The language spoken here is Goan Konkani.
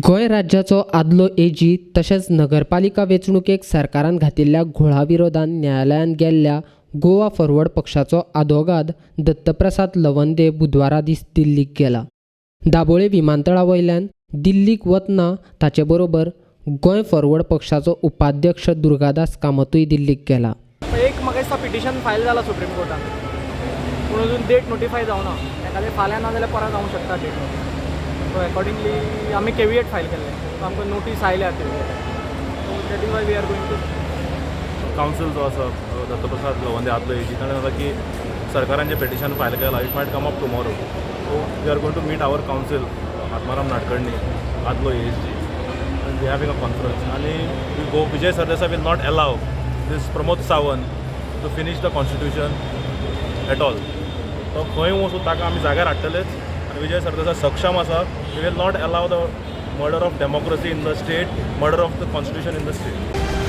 गोंय राज्याचो आदलो एजी तशेंच नगरपालिका वेंचणुकेक सरकारान घातिल्ल्या घोळा विरोधान न्यायालयांत गेल्ल्या गोवा फॉरवर्ड पक्षाचो आदोगाद दत्तप्रसाद लवंदे बुधवारा दीस दिल्लीक गेला. दाबोळे विमानतळा वयल्यान दिल्लीक वतना ताचे बरोबर गोंय फॉरवर्ड पक्षाचो उपाध्यक्ष दुर्गादास कामतूय दिल्लीक गेला. एक म्हाका दिसता पिटिशन फायल जाला सुप्रीम कोर्टान, पूण अजून डेट नोटिफाय जावना. त्या खातीर फाल्यां ना जाल्यार परां जावंक शकता डेट नोटिफाय. सो एकॉर्डिंगली आमी केविएट फायल केल्लें. सो आमकां नोटीस आयल्या caveat. So that is why we are going to counsel जो आसा दत्तप्रसाद लवंदे आदलो एजी, ताणें सांगलां की सरकारान जें पिटिशन फायल केलां, it might come up tomorrow. So we are going to meet our counsel Atmaram Nadkarni, आदलो ASG, and we having a conference. आनी we go Vijay Sardesai will not allow this Pramod Sawant to finish the constitution at all. तो खंय वचूं, ताका आमी जाग्यार हाडटलेच. आनी विजय सरदेसाय सक्षम आसा. We will not allow the murder of democracy in the state, murder of the constitution in the state.